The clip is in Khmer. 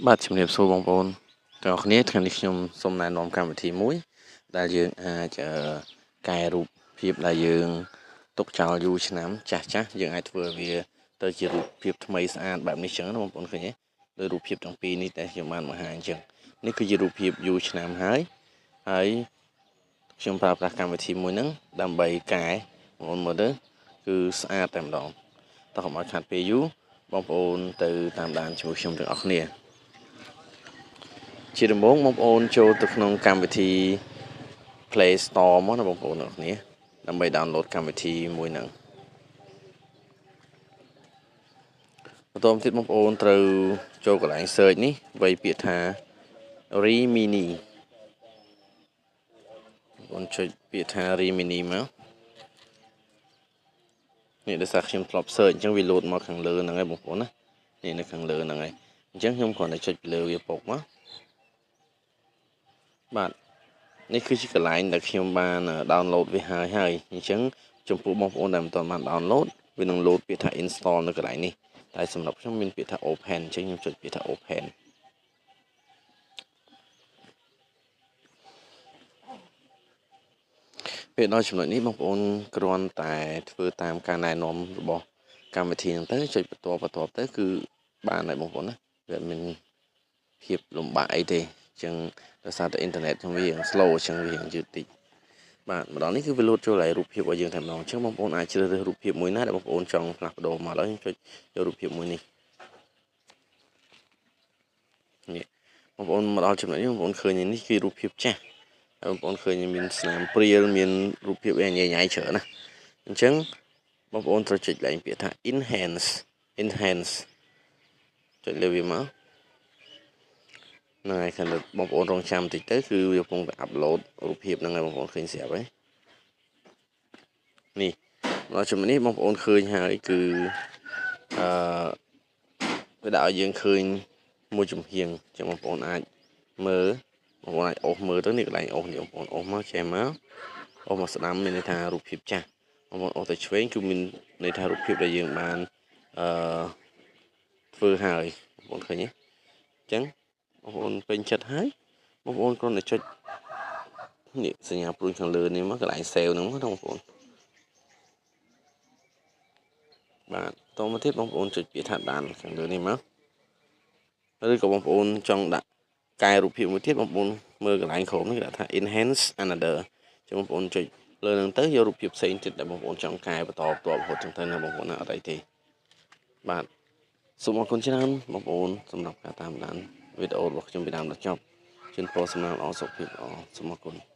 បាទជំរាបសួរបងប្អូនទាំងអស់គ្នាថ្ងៃនេះខ្ញុំសូមណែនាំកម្មវិធីមួយដែលយើងអាចកែរូបភាពដែលយើងទុកចោលយូរឆ្នាំចាស់ចាស់យើងអាចធ្វើវាទៅជារូបភាពថ្មីស្អាតបែបនេះចឹងណាបងប្អូនឃើញទេដោយរូបភាពទាំងពីរនេះដែលខ្ញុំបានបង្ហាញអញ្ចឹងនេះគឺជារូបភាពយូរឆ្នាំហើយហើយខ្ញុំប្រើប្រាស់កម្មវិធីមួយហ្នឹងដើម្បីកែបងប្អូនមើលទៅគឺស្អាតតែម្ដងតោះកុំឲ្យខាត់ពេលយូរបងប្អូនទៅតាមដានជាមួយខ្ញុំទាំងអស់គ្នាជាដំបូងបងប្អូនចូលទៅក្នុងកម្មវិធី Play Store មកណាបងប្អូនទាំងអស់គ្នាដើម្បី download កម្មវិធីមួយហ្នឹងបន្តមកទៀតបងប្អូនត្រូវចូលកន្លែង search នេះវាយពាក្យថា Remini បងប្អូនចុចពាក្យថា Remini មកនេះដោយសារខ្ញុំធ្លាប់ search អញ្ចឹងវា load មកខាងលើហ្នឹងហើយបងប្អូនណានេះនៅខាងលើហ្នឹងហើយអញ្ចឹងខ្ញុំគ្រាន់តែចុចពីលើវាពុកមកបាទនេះគឺជាកន្លែងដែលខ្ញុំបាន download វាហើយហើយអញ្ចឹងចំពោះបងប្អូនដែលមិនទាន់បាន download វានឹង load ពាក្យថា install នៅកន្លែងនេះតែសម្រាប់ខ្ញុំមានពាក្យថា open អញ្ចឹងខ្ញុំចុចពាក្យថា open ពេលដល់ចំណុចនេះបងប្អូនគ្រាន់តែធ្វើតាមការណែនាំរបស់កម្មវិធីហ្នឹងទៅចុចបន្ទាប់បន្ទាប់ទៅគឺបានហើយបងប្អូនណាវាអត់មានភាពលំបាកអីទេអញ្ចឹងដោយសារតែអ៊ីនធឺណិតខ្ញុំវារៀង slow អញ្ចឹងវារៀងយឺតតិចបាទម្ដងនេះគឺវាលោតចូលឲ្យរូបភាពរបស់យើងតែម្ដងអញ្ចឹងបងប្អូនអាចជ្រើសរើសរូបភាពមួយណាដែលបងប្អូនចង់ផ្លាស់ប្ដូរមកឥឡូវខ្ញុំចុចយករូបភាពមួយនេះនេះបងប្អូនមកដល់ចំណុចនេះបងប្អូនឃើញនេះគឺរូបភាពចាស់ហើយបងប្អូនឃើញមានស្នាមព្រាលមានរូបភាពអីញ៉ៃញ៉ៃច្រើនណាអញ្ចឹងបងប្អូនត្រូវចុចឡើងពាក្យថា enhance enhance ចុចលើវាមកហ្នឹងហើយខណៈបងប្អូនរងចាំតិចទៅគឺវាកំពុងតែ upload រូបភាពហ្នឹងហើយបងប្អូនឃើញស្រាប់ហើយនេះដល់ចំណុចនេះបងប្អូនឃើញហើយគឺអឺវាដាក់ឲ្យយើងឃើញមួយចំហៀងអញ្ចឹងបងប្អូនអាចមើលបងប្អូនអាចអូសមើលទៅនេះកន្លែងអូសនេះបងប្អូនអូសមកចេះមកអូសមកស្ដាំមានន័យថារូបភាពចាស់បងប្អូនអូសទៅឆ្វេងគឺមានន័យថារូបភាពដែលយើងបានអឺធ្វើហើយបងប្អូនឃើញទេអញ្ចឹងបងប្អូនពេញចិត្តហើយបងប្អូនគ្រាន់តែចុចនេះសញ្ញាព្រួយខាងលើនេះមកកន្លែង save ហ្នឹងមកបងប្អូនបាទតមកទៀតបងប្អូនចុចពាក្យថាដានខាងលើនេះមកឬក៏បងប្អូនចង់ដាក់កែរូបភាពមួយទៀតបងប្អូនមើលកន្លែងក្រោមនេះគេដាក់ថា enhance another ចឹងបងប្អូនចុចលើនឹងទៅយករូបភាពផ្សេងទៀតដែលបងប្អូនចង់កែបន្តបន្ទាប់រហូតចឹងទៅណាបងប្អូនណាអត់អីទេបាទសូមអរគុណច្រើនបងប្អូនសម្រាប់ការតាមដានវីដេអូរបស់ខ្ញុំពីដើមដល់ចប់ជូនពរសំណាងល្អសុខភាពល្អសូមអរគុណ។